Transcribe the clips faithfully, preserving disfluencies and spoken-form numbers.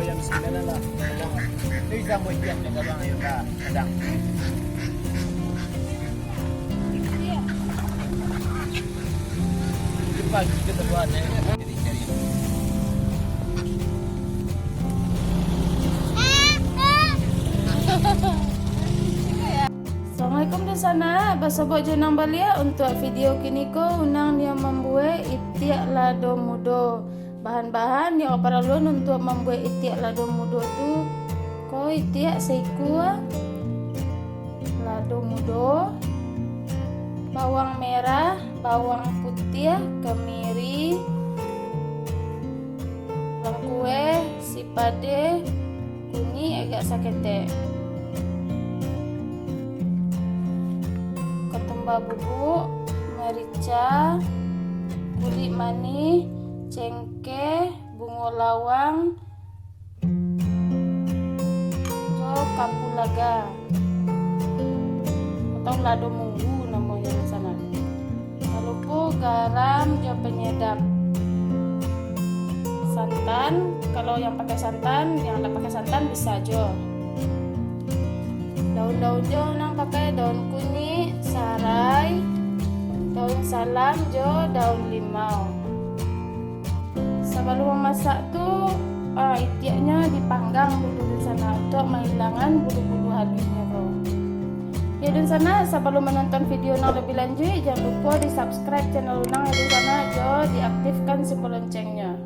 Jam sembilan lah, kadang. Itu bisa buat jam kadang, ayo lah, kadang. Itu pagi kita buat, ya. Cari-cari. Assalamualaikum dunsanak, basobok jo Unang baliak. Untuak video kiniko, Unang nian mambuek itiak lado mudo. Bahan-bahan yang kaparaluan untuak mambuek itiak lado mudo tu, ko itiak saikua, lado mudo, bawang merah, bawang putiah, kemiri, lengkueh, sipadeh, kunyik agak saketek, ketumbar bubuk, merica, kulik manih, cengkeh, bungo lawang, jo kapulaga, atau lado munggu namonyo di sana. Jan lupo garam jo penyedap. Santan, kalau yang pakai santan, yang ndak pakai santan bisa jo. Daun-daun jo Unang pakai daun kunyik, sarai, daun salam jo daun limau. Sabalum mamasak tu, ah, itiaknyo dipanggang dulu dunsanak, untuak mahilangan bulu-bulu halusnyo tu. Yo dunsanak, sabalum manonton video nan labiah lanjuik, jan lupo di-subscribe channel Unang yo dunsanak, jo diaktifkan simbol loncengnyo.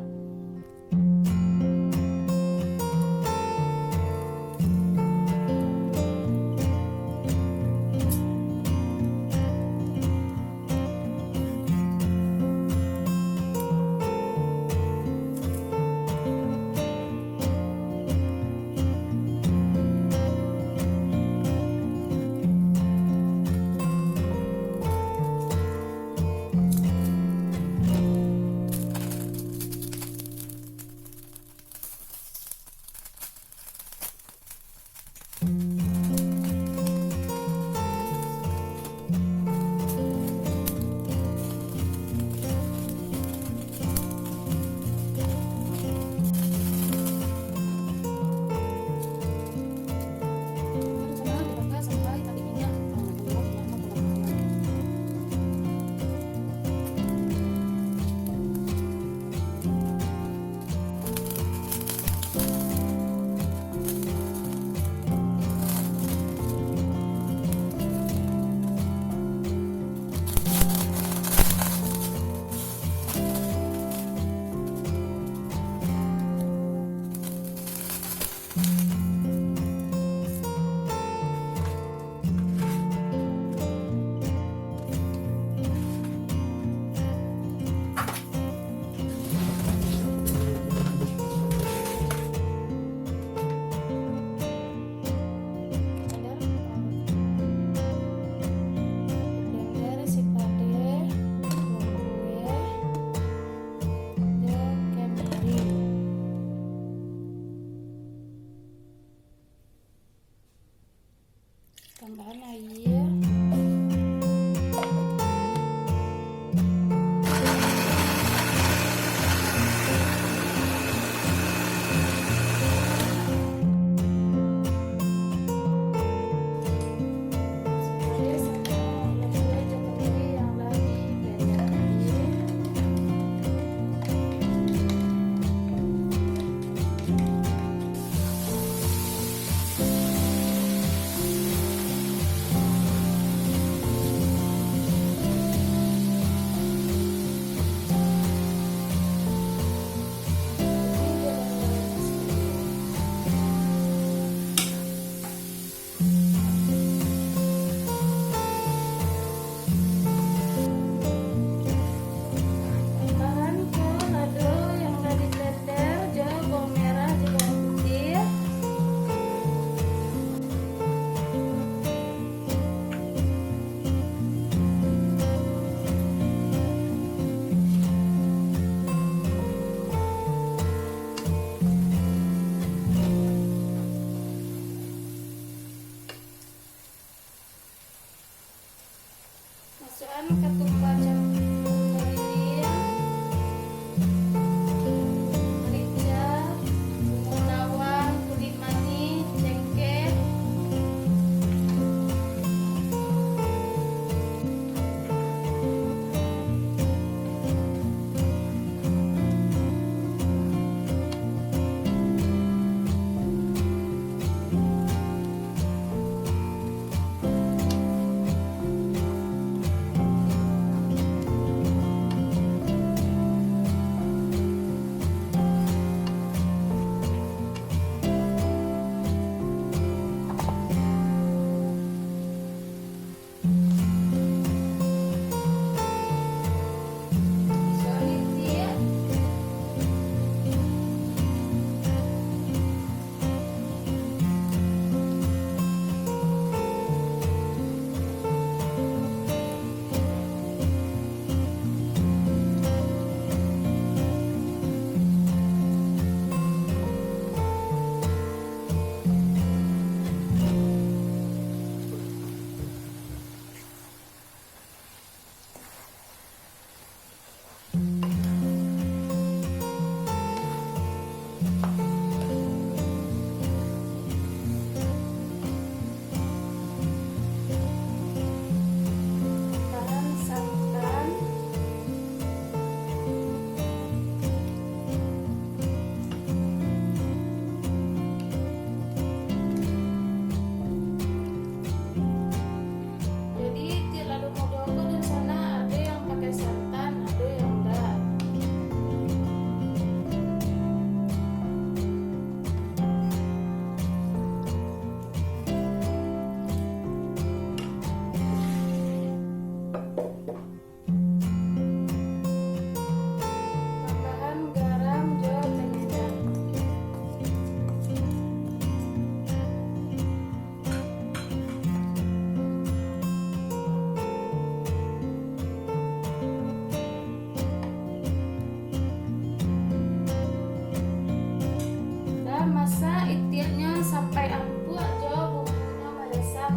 Sampai ampuak jo bumbunyo maresap,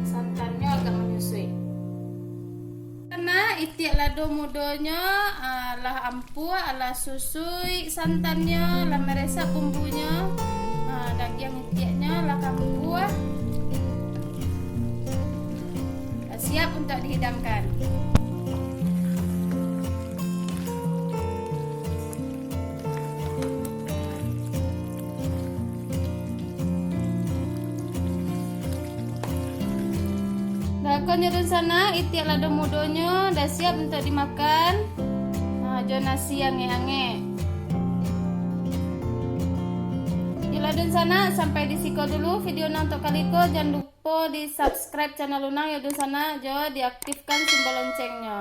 santannyo agak manyusuik. Sanak, itiak lado mudonyo, ah, lah ampuak, lah susuik santannyo, lah maresap bumbunyo, ah, dagiang itiaknyo lah kambuah. Siap untuk dihidangkan. Dah ko nyo dunsanak, itiak lado mudonyo dah siap untuk dimakan. Ha, jo nasi angek-angek. Yolah dunsanak, sampai di siko dulu video nan untuk kali ko. Jan lupo di subscribe channel Lunang yo dunsanak, jo diaktifkan simbol loncengnya.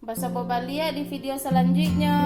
Basabo baliak di video selanjutnya.